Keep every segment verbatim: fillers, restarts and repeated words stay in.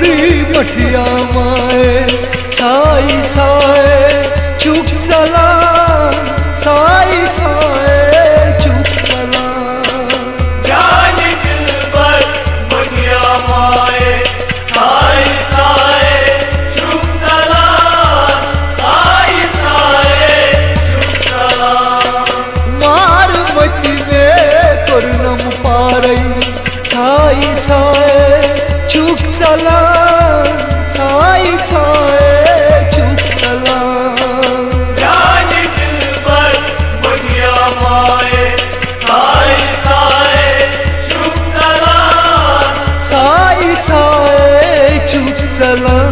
مٹھیا مائے، ژھایہِ ژھایہِ چھُکھ ژلان، ژھایہِ ژھایہِ چھُکھ ژلان۔ میانہِ دلبر مٹھیا مائے، ژھایہِ ژھایہِ چھُکھ ژلان، ژھایہِ ژھایہِ چھُکھ ژلان۔ مار متہِ مےٚ کوٚرنم پارے، ژھایہِ ژھایہِ چھُکھ ژلان، ژھایہِ ژھایہِ چھُکھ ژلان۔ میانہِ دلبر مٹھیا مائے، ژھایہِ ژھایہِ چھُکھ ژلان، ژھایہِ ژھایہِ چھُکھ ژلان۔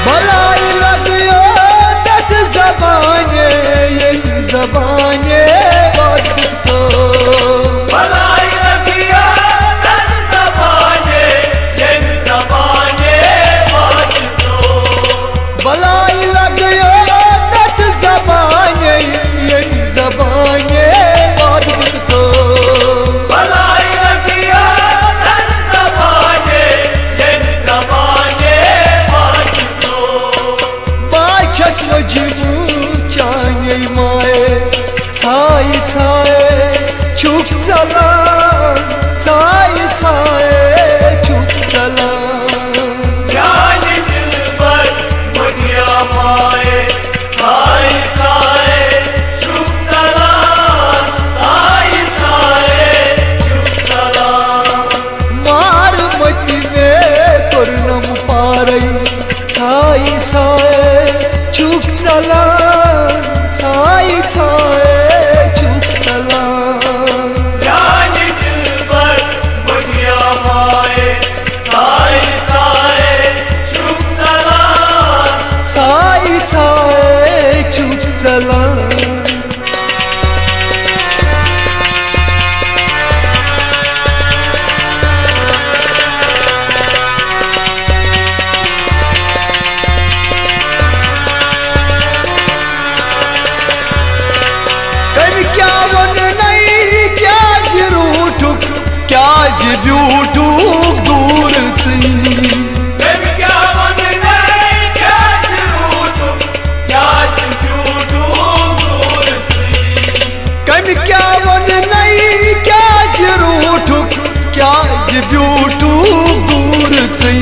بلائی لگیو تتھ زبانہِ، ییٚمہِ زبانہِ وعدٕ دیُتو۔ بلائی لگیو تتھ زبانہِ، ییٚمہِ زبانہِ وعدٕ دیُتو۔ بلائی لگیو تتھ زبانہِ، ییٚمہِ زبانہِ وعدٕ دیُتو۔ بلائی لگیو تتھ زبانہِ، ییٚمہِ زبانہِ وعدٕ دیُتو۔ بہٕ چھَس مجبوٗر چانے مائے، ژھایہِ ژھایہِ چھُکھ ژلان، ژھایہِ ژھایہِ چھُکھ ژلان۔ میانہِ دلبر مٹھیا مائے، ژھایہِ ژھایہِ چھُکھ ژلان، ژھایہِ ژھایہِ چھُکھ ژلان۔ مار متہِ مےٚ کوٚرنم پارے، ژھایہِ ژھایہِ چھُکھ ژلان، ژھایہِ ژھایہِ چھُکھ ژلان۔ میانہِ دلبر مٹھیا مائے، ژھایہِ ژھایہِ چھُکھ ژلان، ژھایہِ ژھایہِ چھُکھ ژلان۔ کٔمۍ کیٛاہ ووٚن نَے، کیٛازِ روٗٹُکھ، کیٛازِ بیوٗٹُکھ دوٗر ژٕے؟ کٔمۍ کیٛاہ ووٚن نَے، کیٛازِ روٗٹُکھ، کیٛازِ بیوٗٹُکھ دوٗر ژٕے؟ کٔمۍ کیٛاہ ووٚن نَے، کیٛازِ روٗٹُکھ، کیٛازِ بیوٗٹُکھ دوٗر ژٕے؟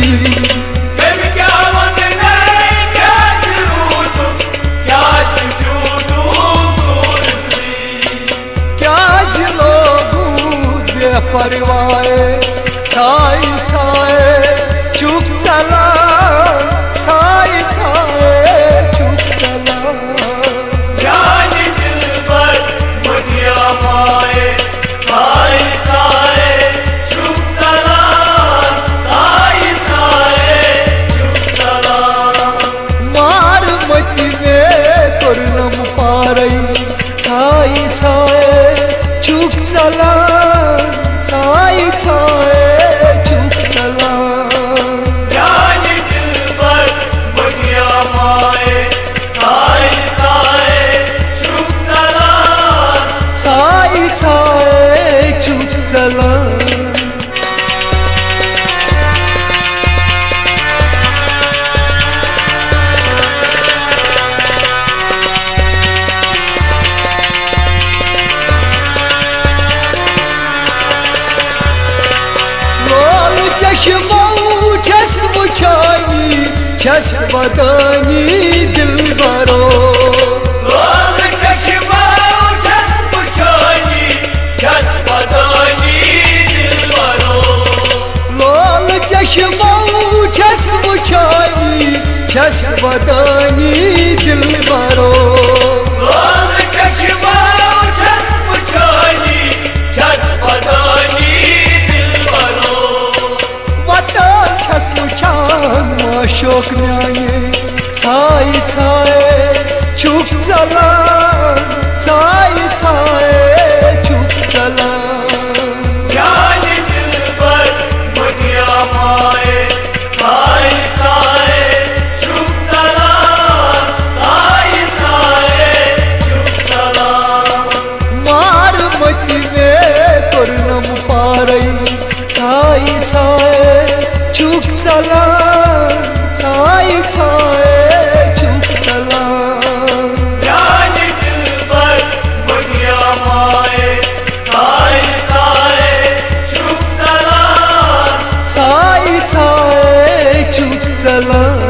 کٔمۍ کیٛاہ ووٚن نَے، کیٛازِ روٗٹُکھ، کیٛازِ بیوٗٹُکھ دوٗر ژٕے؟ کیٛازِ لوگُتھ بے پرواے؟ ژھایہِ ژھایہِ چھُکھ ژلان، ژھایہِ ژھایہِ چھُکھ ژلان۔ میانہِ دلبر مٹھیا مائے، ژھایہِ ژھایہِ چھُکھ ژلان، ژھایہِ ژھایہِ چھُکھ ژلان۔ مار متہِ مےٚ کوٚرنم پارے، ژھایہِ ژھایہِ چھُکھ ژلان، ژھایہِ ژھایہِ چھُکھ ژلان۔ میانہِ دلبر مٹھیا مائے، ژھایہِ ژھایہِ چھُکھ ژلان، ژھایہِ ژھایہِ چھُکھ ژلان۔ لول چشمو چھَس وٕچھانی، چھَس ودانی دلبرو۔ لول چشمو چھَس وٕچھانی، چھَس ودانی دلبرو۔ لول چشمو چھَس وٕچھانی، چھَس ودانی دلبرو۔ لول چشمو چھَس وٕچھانی، چھَس ودانی دلبرو۔ وتان چھَس وٕچھان معشوق میانہِ، ژھایہِ ژھایہِ ژھایہِ ژھایہِ چھُکھ ژلان، ژھایہِ ژھایہِ چھُکھ ژلان۔ میانہِ دلبر مٔنٛڈیا مایہِ، ژھایہِ ژھایہِ چھُکھ ژلان۔ ژھایہِ ژھایہِ چھُکھ ژلان۔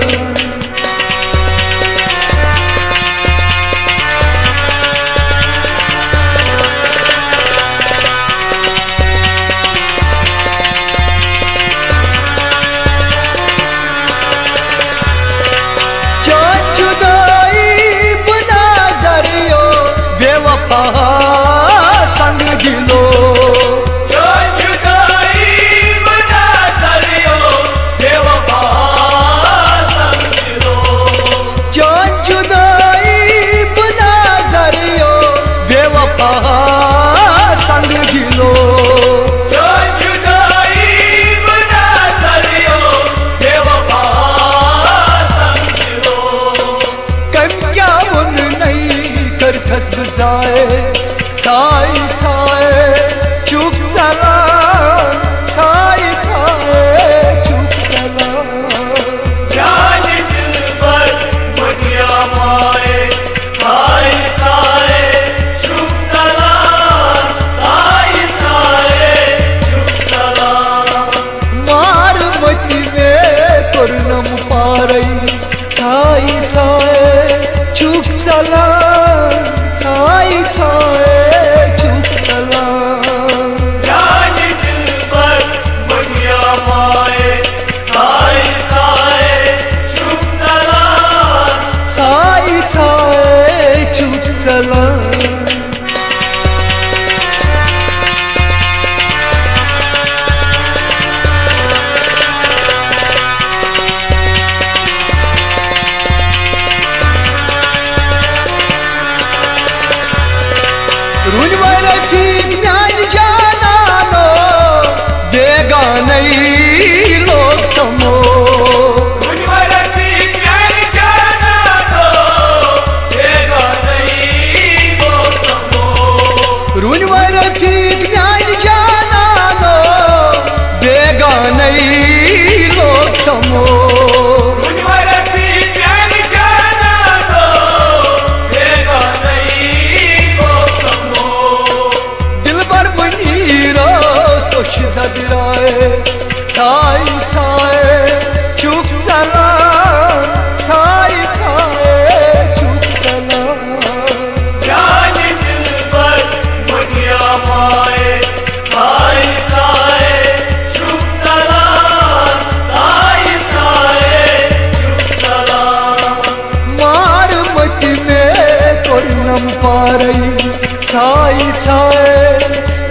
چون جدائی بنا ذریعو بے وفا سنگ دلو۔ چون جدائی بنا ذریعو بے وفا سنگ دلو۔ چون جدائی بنا ذریعو بے وفا سنگ دلو۔ چون جدائی بنا ذریعو بے وفا سنگ دلو۔ کٔمۍ کیٛاہ ووٚن نَے کٔرتھس بہٕ ضایع۔ ژھایہِ ژھایہِ چھُکھ ژلان، ژھایہِ ژھایہِ چھُکھ ژلان۔ میانہِ دلبر مٔنٛڈیا مایہِ، ژھایہِ ژھایہِ چھُکھ ژلان، ژھایہِ ژھایہِ چھُکھ ژلان۔ مار مٔتۍ مےٚ کوٚرنم پارے، ژھایہِ ژھایہِ چھُکھ ژلان، ژھایہِ ژھایہِ چھُکھ ژلان۔ میانہِ دلبر مٔنٛڈیا مایہِ، ژھایہِ ژھایہِ چھُکھ ژلان۔ ژھایہِ ژھایہِ چھُکھ ژلان۔ رُنۍ وٲے رفیق میانہِ جانانو، بیگانے لوگ تمو۔ رُنۍ وٲے رفیق میانہِ جانانو، بیگانے لوگ تمو۔ رُنۍ وٲے رفیق میانہِ جانانو، بیگانے لوگ تمو۔ رُنۍ وٲے رفیق میانہِ جانانو، بیگانے لوگ تمو۔ دلبر منیرو سوش ددرائے، ژھایہِ ژھایہِ چھُکھ ژلان، ژھایہِ ژھایہِ چھُکھ ژلان۔ میانہِ دلبر مٔنٛڈیا مایہِ، ژھایہِ ژھایہِ چھُکھ ژلان، ژھایہِ ژھایہِ چھُکھ ژلان۔ مار مٔتۍ مےٚ کوٚرنم پارے، ژھایہِ ژھایہِ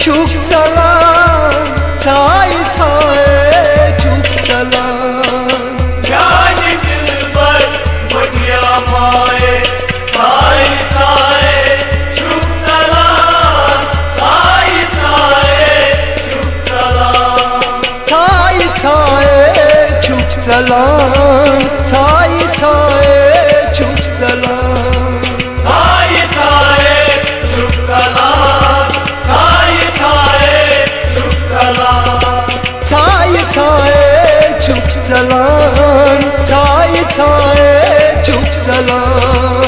چھُکھ ژلان، ژھایہِ ژھایہِ چھُکھ ژلان۔ میانہِ دلبر مٔنٛڈیا مایہِ، ژھایہِ ژھایہِ چھُکھ ژلان، ژھایہِ ژھایہِ چھُکھ ژلان۔ ژھایہِ ژھایہِ چھُکھ ژلان، ژھایہِ ژھایہِ چھُکھ ژلان۔ ژھایہِ ژھایہِ چھُکھ ژلان، ژھایہِ ژھایہِ چھُکھ ژلان۔ ژھایہِ ژھایہِ چھُکھ ژلان، ژھایہِ ژھایہِ چھُکھ ژلان۔